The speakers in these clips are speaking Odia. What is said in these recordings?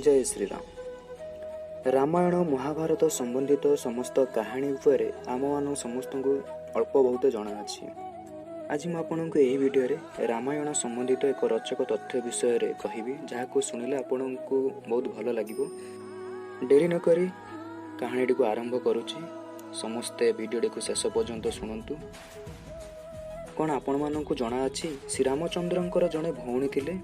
ଜୟ ଶ୍ରୀରାମ। ରାମାୟଣ ମହାଭାରତ ସମ୍ବନ୍ଧିତ ସମସ୍ତ କାହାଣୀ ଉପରେ ଆମମାନଙ୍କୁ ସମସ୍ତଙ୍କୁ ଅଳ୍ପ ବହୁତ ଜଣାଅଛି। ଆଜି ମୁଁ ଆପଣଙ୍କୁ ଏହି ଭିଡ଼ିଓରେ ରାମାୟଣ ସମ୍ବନ୍ଧିତ ଏକ ରୋଚକ ତଥ୍ୟ ବିଷୟରେ କହିବି, ଯାହାକୁ ଶୁଣିଲେ ଆପଣଙ୍କୁ ବହୁତ ଭଲ ଲାଗିବ। ଡେରି ନକରି କାହାଣୀଟିକୁ ଆରମ୍ଭ କରୁଛି। ସମସ୍ତେ ଭିଡ଼ିଓଟିକୁ ଶେଷ ପର୍ଯ୍ୟନ୍ତ ଶୁଣନ୍ତୁ। କ'ଣ ଆପଣମାନଙ୍କୁ ଜଣାଅଛି ଶ୍ରୀରାମଚନ୍ଦ୍ରଙ୍କର ଜଣେ ଭଉଣୀ ଥିଲେ?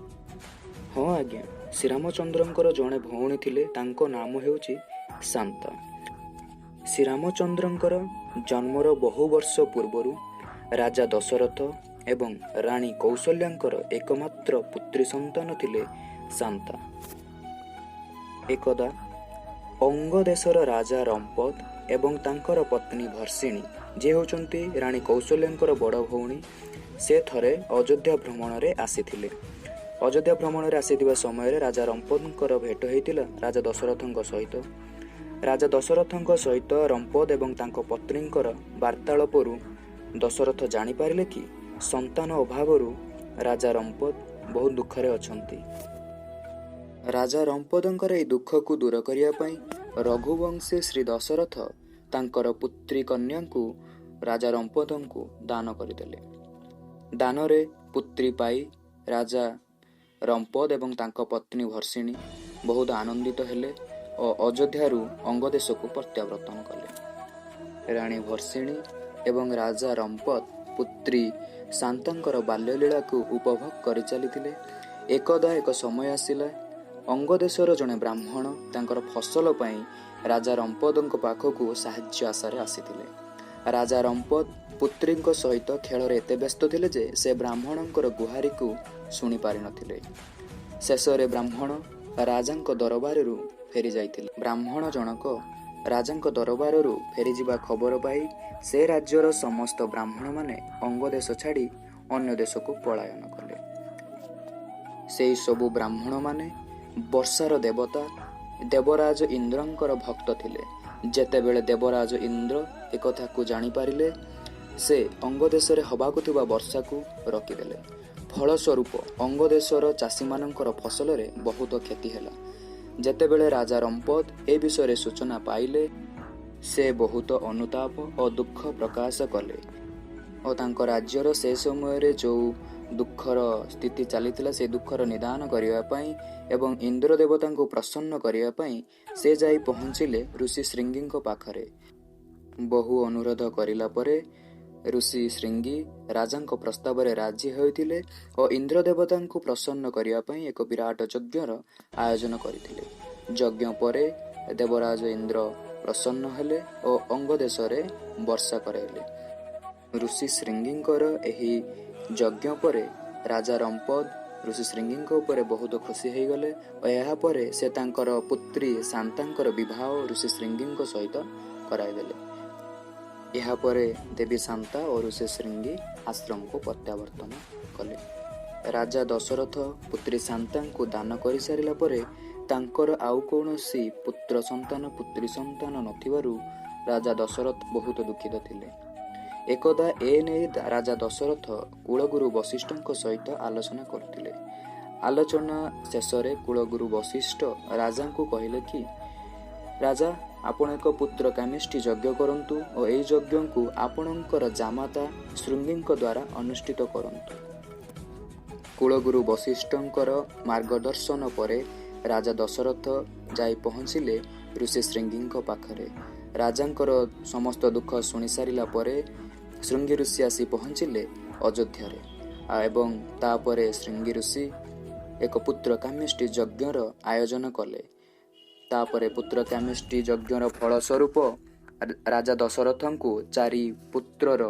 ହଁ ଆଜ୍ଞା, ଶ୍ରୀରାମଚନ୍ଦ୍ରଙ୍କର ଜଣେ ଭଉଣୀ ଥିଲେ, ତାଙ୍କ ନାମ ହେଉଛି ଶାନ୍ତା। ଶ୍ରୀରାମଚନ୍ଦ୍ରଙ୍କର ଜନ୍ମର ବହୁ ବର୍ଷ ପୂର୍ବରୁ ରାଜା ଦଶରଥ ଏବଂ ରାଣୀ କୌଶଲ୍ୟାଙ୍କର ଏକମାତ୍ର ପୁତ୍ରୀ ସନ୍ତାନ ଥିଲେ ଶାନ୍ତା। ଏକଦା ଅଙ୍ଗ ଦେଶର ରାଜା ରମ୍ପଦ ଏବଂ ତାଙ୍କର ପତ୍ନୀ ଭର୍ଷିଣୀ, ଯିଏ ହେଉଛନ୍ତି ରାଣୀ କୌଶଲ୍ୟାଙ୍କର ବଡ଼ ଭଉଣୀ, ସେ ଥରେ ଅଯୋଧ୍ୟା ଭ୍ରମଣରେ ଆସିଥିଲେ। ଅଯୋଧ୍ୟା ଭ୍ରମଣରେ ଆସିଥିବା ସମୟରେ ରାଜା ରମ୍ପଦଙ୍କର ଭେଟ ହୋଇଥିଲା ରାଜା ଦଶରଥଙ୍କ ସହିତ। ରାଜା ଦଶରଥଙ୍କ ସହିତ ରମ୍ପଦ ଏବଂ ତାଙ୍କ ପତ୍ନୀଙ୍କର ବାର୍ତ୍ତାଳାପରୁ ଦଶରଥ ଜାଣିପାରିଲେ କି ସନ୍ତାନ ଅଭାବରୁ ରାଜା ରମ୍ପଦ ବହୁତ ଦୁଃଖରେ ଅଛନ୍ତି। ରାଜା ରମ୍ପଦଙ୍କର ଏହି ଦୁଃଖକୁ ଦୂର କରିବା ପାଇଁ ରଘୁବଂଶୀ ଶ୍ରୀ ଦଶରଥ ତାଙ୍କର ପୁତ୍ରୀ କନ୍ୟାଙ୍କୁ ରାଜା ରମ୍ପଦଙ୍କୁ ଦାନ କରିଦେଲେ। ଦାନରେ ପୁତ୍ରୀ ପାଇ ରାଜା ରମ୍ପଦ ଏବଂ ତାଙ୍କ ପତ୍ନୀ ଭର୍ଷିଣୀ ବହୁତ ଆନନ୍ଦିତ ହେଲେ ଓ ଅଯୋଧ୍ୟାରୁ ଅଙ୍ଗଦେଶକୁ ପ୍ରତ୍ୟାବର୍ତ୍ତନ କଲେ। ରାଣୀ ଭର୍ଷିଣୀ ଏବଂ ରାଜା ରମ୍ପଦ ପୁତ୍ରୀ ଶାନ୍ତାଙ୍କର ବାଲ୍ୟଲୀଳାକୁ ଉପଭୋଗ କରିଚାଲିଥିଲେ। ଏକଦା ଏକ ସମୟ ଆସିଲା, ଅଙ୍ଗଦେଶର ଜଣେ ବ୍ରାହ୍ମଣ ତାଙ୍କର ଫସଲ ପାଇଁ ରାଜା ରମ୍ପଦଙ୍କ ପାଖକୁ ସାହାଯ୍ୟ ଆଶାରେ ଆସିଥିଲେ। ରାଜା ରମ୍ପଦ ପୁତ୍ରୀଙ୍କ ସହିତ ଖେଳରେ ଏତେ ବ୍ୟସ୍ତ ଥିଲେ ଯେ ସେ ବ୍ରାହ୍ମଣଙ୍କର ଗୁହାରିକୁ ଶୁଣି ପାରିନଥିଲେ। ଶେଷରେ ବ୍ରାହ୍ମଣ ରାଜାଙ୍କ ଦରବାରରୁ ଫେରି ଯାଇଥିଲେ। ବ୍ରାହ୍ମଣ ଜଣକ ରାଜାଙ୍କ ଦରବାରରୁ ଫେରିଯିବା ଖବର ପାଇ ସେ ରାଜ୍ୟର ସମସ୍ତ ବ୍ରାହ୍ମଣମାନେ ଅଙ୍ଗଦେଶ ଛାଡ଼ି ଅନ୍ୟ ଦେଶକୁ ପଳାୟନ କଲେ। ସେହି ସବୁ ବ୍ରାହ୍ମଣମାନେ ବର୍ଷାର ଦେବତା ଦେବରାଜ ଇନ୍ଦ୍ରଙ୍କର ଭକ୍ତ ଥିଲେ। ଯେତେବେଳେ ଦେବରାଜ ଇନ୍ଦ୍ର ଏକଥାକୁ ଜାଣିପାରିଲେ, ସେ ଅଙ୍ଗଦେଶରେ ହେବାକୁ ଥିବା ବର୍ଷାକୁ ରୋକିଦେଲେ। ଫଳସ୍ୱରୂପ ଅଙ୍ଗଦେଶର ଚାଷୀମାନଙ୍କର ଫସଲରେ ବହୁତ କ୍ଷତି ହେଲା। ଯେତେବେଳେ ରାଜା ରମ୍ପଦ ଏ ବିଷୟରେ ସୂଚନା ପାଇଲେ, ସେ ବହୁତ ଅନୁତାପ ଓ ଦୁଃଖ ପ୍ରକାଶ କଲେ ଓ ତାଙ୍କ ରାଜ୍ୟର ସେ ସମୟରେ ଯେଉଁ ଦୁଃଖର ସ୍ଥିତି ଚାଲିଥିଲା, ସେ ଦୁଃଖର ନିଦାନ କରିବା ପାଇଁ ଏବଂ ଇନ୍ଦ୍ର ଦେବତାଙ୍କୁ ପ୍ରସନ୍ନ କରିବା ପାଇଁ ସେ ଯାଇ ପହଞ୍ଚିଲେ ଋଷି ଶୃଙ୍ଗୀଙ୍କ ପାଖରେ। ବହୁ ଅନୁରୋଧ କରିଲା ପରେ ଋଷି ଶୃଙ୍ଗୀ ରାଜାଙ୍କ ପ୍ରସ୍ତାବରେ ରାଜି ହୋଇଥିଲେ ଓ ଇନ୍ଦ୍ର ଦେବତାଙ୍କୁ ପ୍ରସନ୍ନ କରିବା ପାଇଁ ଏକ ବିରାଟ ଯଜ୍ଞର ଆୟୋଜନ କରିଥିଲେ। ଯଜ୍ଞ ପରେ ଦେବରାଜ ଇନ୍ଦ୍ର ପ୍ରସନ୍ନ ହେଲେ ଓ ଅଙ୍ଗଦେଶରେ ବର୍ଷା କରାଇଲେ। ଋଷି ଶୃଙ୍ଗୀଙ୍କର ଏହି ଯଜ୍ଞ ପରେ ରାଜା ରମ୍ପଦ ଋଷି ଶୃଙ୍ଗୀଙ୍କ ଉପରେ ବହୁତ ଖୁସି ହୋଇଗଲେ ଓ ଏହାପରେ ସେ ତାଙ୍କର ପୁତ୍ରୀ ଶାନ୍ତାଙ୍କର ବିବାହ ଋଷି ଶୃଙ୍ଗୀଙ୍କ ସହିତ କରାଇଦେଲେ। ଏହାପରେ ଦେବୀ ଶାନ୍ତା ଓ ଋଷି ଶୃଙ୍ଗୀ ଆଶ୍ରମକୁ ପ୍ରତ୍ୟାବର୍ତ୍ତନ କଲେ। ରାଜା ଦଶରଥ ପୁତ୍ରୀ ଶାନ୍ତାଙ୍କୁ ଦାନ କରିସାରିଲା ପରେ ତାଙ୍କର ଆଉ କୌଣସି ପୁତ୍ର ସନ୍ତାନ ପୁତ୍ରୀ ସନ୍ତାନ ନଥିବାରୁ ରାଜା ଦଶରଥ ବହୁତ ଦୁଃଖିତ ଥିଲେ। ଏକଦା ଏ ନେଇ ରାଜା ଦଶରଥ କୁଳଗୁରୁ ବଶିଷ୍ଠଙ୍କ ସହିତ ଆଲୋଚନା କରୁଥିଲେ। ଆଲୋଚନା ଶେଷରେ କୁଳଗୁରୁ ବଶିଷ୍ଠ ରାଜାଙ୍କୁ କହିଲେ କି, ରାଜା, ଆପଣ ଏକ ପୁତ୍ର କାମିଷ୍ଠି ଯଜ୍ଞ କରନ୍ତୁ ଓ ଏହି ଯଜ୍ଞକୁ ଆପଣଙ୍କର ଜାମାତା ଶୃଙ୍ଗୀଙ୍କ ଦ୍ୱାରା ଅନୁଷ୍ଠିତ କରନ୍ତୁ। କୁଳଗୁରୁ ବଶିଷ୍ଠଙ୍କର ମାର୍ଗଦର୍ଶନ ପରେ ରାଜା ଦଶରଥ ଯାଇ ପହଞ୍ଚିଲେ ଋଷି ଶୃଙ୍ଗୀଙ୍କ ପାଖରେ। ରାଜାଙ୍କର ସମସ୍ତ ଦୁଃଖ ଶୁଣି ସାରିଲା ପରେ ଶୃଙ୍ଗୀ ଋଷି ଆସି ପହଞ୍ଚିଲେ ଅଯୋଧ୍ୟାରେ ଏବଂ ତାପରେ ଶୃଙ୍ଗୀ ଋଷି ଏକ ପୁତ୍ର କାମିଷ୍ଠି ଯଜ୍ଞର ଆୟୋଜନ କଲେ। ତାପରେ ପୁତ୍ର କାମିଷ୍ଠି ଯଜ୍ଞର ଫଳସ୍ୱରୂପ ରାଜା ଦଶରଥଙ୍କୁ 4 ପୁତ୍ରର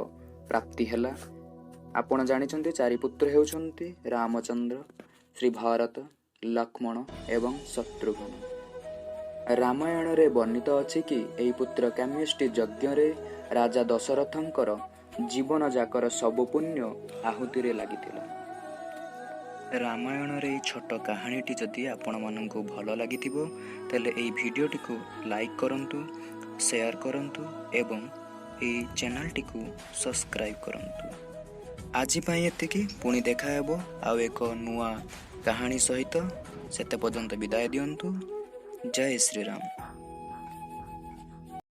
ପ୍ରାପ୍ତି ହେଲା। ଆପଣ ଜାଣିଛନ୍ତି 4 ପୁତ୍ର ହେଉଛନ୍ତି ରାମଚନ୍ଦ୍ର, ଶ୍ରୀ ଭରତ, ଲକ୍ଷ୍ମଣ ଏବଂ ଶତ୍ରୁଘ୍ନ। ରାମାୟଣରେ ବର୍ଣ୍ଣିତ ଅଛି କି ଏହି ପୁତ୍ର କାମିଷ୍ଠି ଯଜ୍ଞରେ ରାଜା ଦଶରଥଙ୍କର ଜୀବନଯାକର ସବୁ ପୁଣ୍ୟ ଆହୁତିରେ ଲାଗିଥିଲା। ରାମାୟଣର ଏହି ଛୋଟ କାହାଣୀଟି ଯଦି ଆପଣମାନଙ୍କୁ ଭଲ ଲାଗିଥିବ, ତାହେଲେ ଏହି ଭିଡ଼ିଓଟିକୁ ଲାଇକ୍ କରନ୍ତୁ, ସେୟାର କରନ୍ତୁ ଏବଂ ଏହି ଚ୍ୟାନେଲଟିକୁ ସବସ୍କ୍ରାଇବ୍ କରନ୍ତୁ। ଆଜି ପାଇଁ ଏତିକି। ପୁଣି ଦେଖାହେବ ଆଉ ଏକ ନୂଆ କାହାଣୀ ସହିତ। ସେତେ ପର୍ଯ୍ୟନ୍ତ ବିଦାୟ ଦିଅନ୍ତୁ। ଜୟ ଶ୍ରୀରାମ।